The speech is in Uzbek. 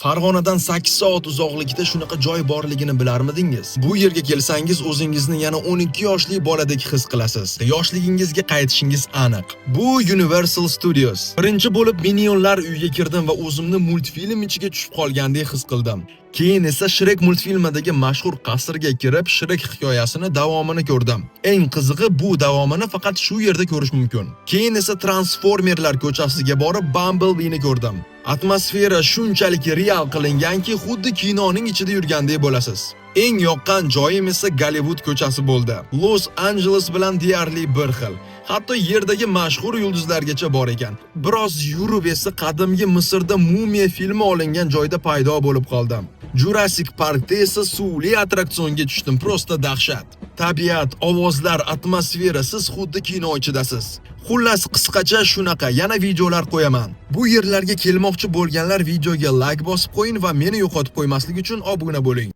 Farg'onadan 8 soat uzoqlikda shunaqa joy borligini bilarmidingiz? Bu yerga kelsangiz, o'zingizni yana 12 yoshli boladek his qilasiz. Yoshligingizga qaytishingiz aniq. Bu Universal Studios. Birinchi bo'lib Minionlar uyiga kirdim va o'zimni multfilm ichiga tushib qolgandek his qildim. Keyin esa Shrek multfilmidagi mashhur qasrga kirib, Shrek hikoyasini davomini ko'rdim. Eng qizig'i, bu davomini faqat shu yerda ko'rish mumkin. Keyin esa Transformerlar ko'chasiga borib, Bumblebee'ni ko'rdim. Atmosfera shunchalik real qilinganki, xuddi kinoning ichida yurgandek bo'lasiz. Eng yoqqan joyim esa Gollivud ko'chasi bo'ldi. Los Anjeles bilan deyarli bir xil. Hatto yerdagi mashhur yulduzlargacha bor ekan. Biroz yurib esa qadimgi Misrda Mumiya filmi olingan joyda paydo bo'lib qoldim. Jurassic Parkda esa suvli attraksionga tushdim, просто dahshat. Tabiat, ovozlar, atmosfera, siz xuddi kino ichidasiz. Xullas, qisqacha shunaqa, yana videolar qo'yaman. Bu yerlarga kelmoqchi bo'lganlar videoga like bosib qo'ying va meni yo'qotib qo'ymaslik uchun obuna bo'ling.